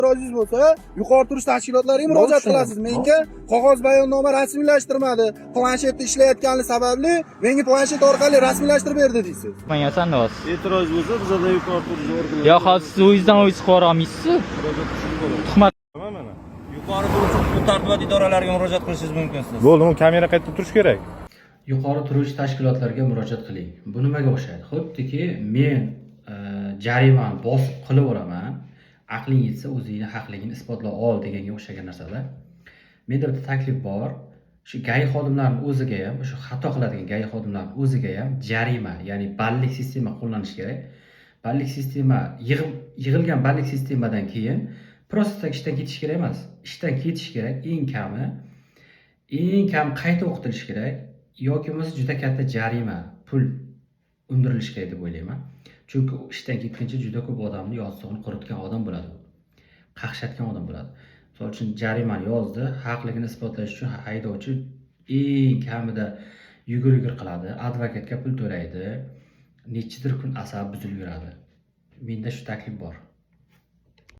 E'tirozingiz bo'lsa, yuqori turish tashkilotlariga murojaat qilasiz. Menga qog'oz bayonnoma rasmiylashtirmadi. Planshetda ishlayotgani sababli menga planshet orqali rasmiylashtirib berdi deysiz. Manyasan deyapsiz. E'tiroz bo'lsa, bizada yuqori turish organlari Yo, hozir siz o'zingizdan o'zingiz qilib olmaysiz. Murojaat qilsangiz bo'ladi. Tuhmat. Mana. Yuqori turuvchi huquq tartibot idoralariga murojaat qilishingiz mumkin siz. Bo'ldi, u kamera qayerda turishi kerak? Yuqori turuvchi tashkilotlarga murojaat qiling. Bu nimaga o'xshaydi? Xuddiki men jarimani bosib qilaveraman, aqling yetsa, o'zingni haqligingni isbotlab ol deganga o'xshagan narsada. Menda bitta taklif bor: shu ГАИ xodimlarini o'ziga ham, o'sha xato qiladigan ГАИ xodimlarini o'ziga ham jarima, ya'ni ballik sistema qo'llanish kerak. Ballik sistema yig'ilgan ballik sistemadan keyin просто так ishdan ketish kerak emas, ishdan ketish kerak, eng kami qayta o'qitilishi kerak yoki bo'lmasa juda katta jarima pul undirilishi kerak deb o'ylayman. Chunki u ishdan ketguncha juda ko'p odamni yostig'ini quritgan odam bo'ladi u, qaqshatgan odam bo'ladi. Misol uchun, jarimani yozdi, haqligini isbotlash uchun haydovchi eng kamida yugur yugur qiladi, advokatga pul to'laydi, nechidir kun asabi buzilib yuradi. Menda shu taklif bor.